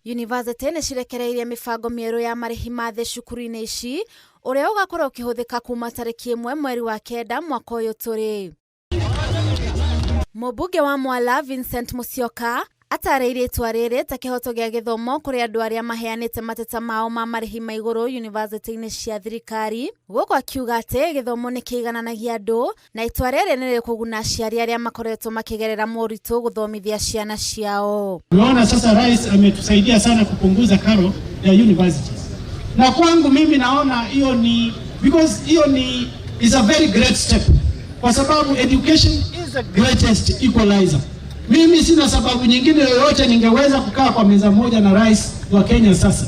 University nĩ cirekereirie mĩbango mĩerũ ya marĩhi ma thĩ cukuru-inĩ ici, ũrĩa ũgakorwo ũkĩhũthĩka kuma tarĩki 1 mweri wa 9 mwaka ũyũ tũrĩ. Mũmbunge wa Mwala Vincent Musyoka atarĩirie itua rĩrĩ ta kĩhoto gĩa gĩthomo kũrĩ andũ arĩa maheanĩte mateta mao ma marĩhi ma igũrũ yunivasĩtĩ-inĩ cia thirikari, gũkũ akiuga atĩ gĩthomo nĩ kĩigananagia andũ na itua rĩrĩ nĩ rĩkũguna aciari arĩa makoretwo makĩgerera moritũ gũthomithia ciana ciao. Unaona sasa rais ametusaidia sana kupunguza karo ya universities, na kwangu mimi naona hiyo ni because hiyo ni is a very great step, kwa sababu education is the greatest equalizer. Mimi sina sababu nyingine yoyote ningeweza kukaa kwa meza moja na rais wa Kenya sasa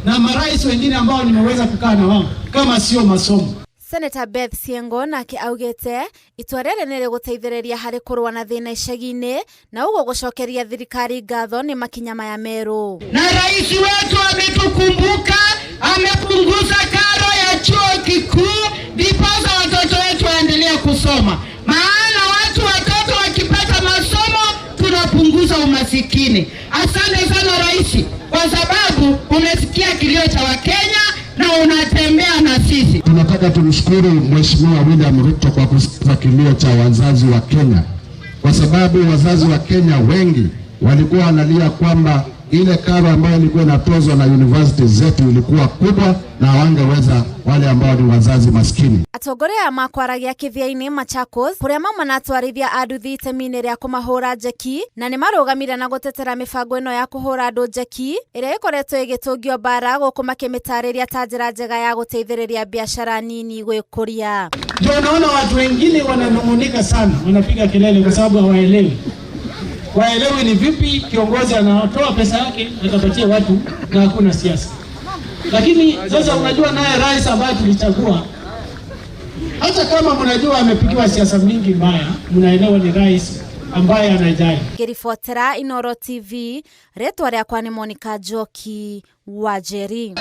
na marais wengine ambao nimeweza kukaa na wao kama sio masomo. Senator Beth Siengo nake augĩte itua rĩrĩ nĩ rĩgũteithĩrĩria harĩ kũrũa na thĩna icagi-inĩ na ũguo gũcokeria thirikari ngatho nĩ makinya maya merũ. Na rais wetu ametukumbuka, amepunguza karo ya chuo kikuu, ndiposa watoto wetu waendelee kusoma. Maana watoto wakipata masomo tunapunguza umasikini. Asante sana rais, kwa sababu umesikia kilio cha Wakenya na unatembea na sisi. Tunataka tumshukuru Mheshimiwa William Ruto kwa kusikiza kilio cha wazazi wa Kenya, kwa sababu wazazi wa Kenya wengi walikuwa wanalia kwamba ile karo ambayo ilikuwa inatozwa na university zetu ilikuwa kubwa na hawangeweza wale ambao ni wazazi maskini. Atongoria aya makwaragia kĩthia-inĩ Machakos kũrĩa mauma na atwarithia a nduthi itemi-inĩ rĩa kũmahũra njeki, na nĩ marũgamire na gũtetera mĩbango ĩno ya kũhũra andũ njeki ĩrĩa ĩkoretwo ĩgĩtũngio mbara, gũkũ makĩmĩtarĩria ta njĩra njega ya gũteithĩrĩria biacara nini gwĩkũria. Ndio unaona watu wengine wananung'unika sana, wanapiga kelele kwa sababu hawaelewi. Waelewi ni vipi kiongozi anatoa pesa yake akapatia watu na hakuna siasa. Lakini sasa unajua naye rais ambaye tulichagua, hata kama mnajua amepigiwa siasa mingi mbaya, mnaelewa ni rais ambaye anajali. Ngĩribotera Inooro TV, rĩtwa rĩakwa nĩ Monica Njoki wa Njeri.